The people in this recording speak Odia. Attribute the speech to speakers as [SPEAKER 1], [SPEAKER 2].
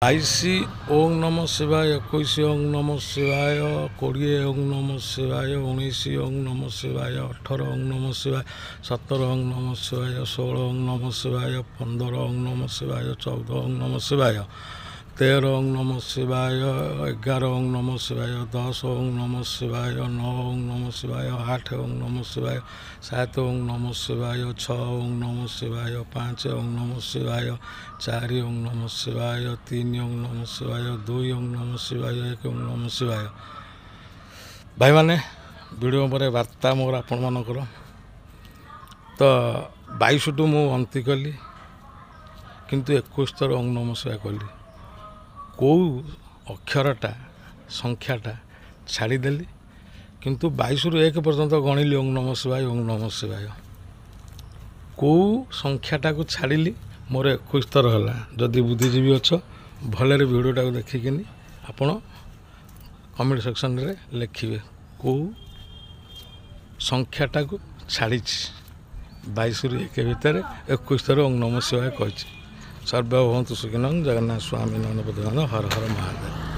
[SPEAKER 1] 22 ଓଂ ନମ ଶିବାୟ, 21 ଓଂ ନମ ଶିବାୟ, 20 ଓଂ ନମ ଶିବାୟ, 19 ଓଂ ନମ ଶିବାୟ, 18 ଓଂ ନମ ଶିବାୟ, 17 ଓଂ ନମ ଶିବାୟ, 16 ଓଂ ନମ ଶିବାୟ, 15 ଓଂ ନମ ଶିବାୟ, 14 ଓଂ ନମ ଶିବାୟ, 13 ଓଂ ନମ ଶିବାୟ, 11 ଓଂ ନମ ଶିବାୟ, 10 ଓଂ ନମ ଶିବାୟ, 9 ଓଂ ନମ ଶିବାୟ, 8 ଓଂ ନମ ଶିବାୟ, 7 ଓଂ ନମ ଶିବାୟ, 6 ଓଂ ନମ ଶିବାୟ, 5 ଓଂ ନମ ଶିବାୟ, 4 ଓଂ ନମ ଶିବାୟ, 3 ଓଂ ନମ ଶିବାୟ, 2 ଓଂ ନମ ଶିବାୟ, 1 ଓଂ ନମ ଶିବାୟ। ଭାଇମାନେ, ଭିଡ଼ିଓ ପରେ ବାର୍ତ୍ତା ମୋର ଆପଣମାନଙ୍କର। ତ 22ଠୁ ମୁଁ ଅନ୍ତି କଲି, କିନ୍ତୁ 21 ଥର ଓଂ ନମ ଶିବାୟ କଲି। କେଉଁ ଅକ୍ଷରଟା, ସଂଖ୍ୟାଟା ଛାଡ଼ିଦେଲି, କିନ୍ତୁ 22ରୁ 1 ପର୍ଯ୍ୟନ୍ତ ଗଣିଲି ଓଂ ନମ ଶିବାୟ, ଓଂ ନମ ଶିବାୟ? କେଉଁ ସଂଖ୍ୟାଟାକୁ ଛାଡ଼ିଲି, ମୋର 21 ଥର ହେଲା? ଯଦି ବୁଦ୍ଧିଜୀବୀ ଅଛ, ଭଲରେ ଭିଡ଼ିଓଟାକୁ ଦେଖିକିନି ଆପଣ କମେଣ୍ଟ ସେକ୍ସନରେ ଲେଖିବେ କେଉଁ ସଂଖ୍ୟାଟାକୁ ଛାଡ଼ିଛି। 22ରୁ 1 ଭିତରେ 21 ଥର ଓଂ ନମ ଶିବାୟ କହିଛି। ସର୍ବେ ଭବନ୍ତୁ ସୁଖିନଂ, ଜଗନ୍ନାଥ ସ୍ୱାମୀ ନୟନ ପଥଗାମୀ, ହର ହର ମହାଦେବ।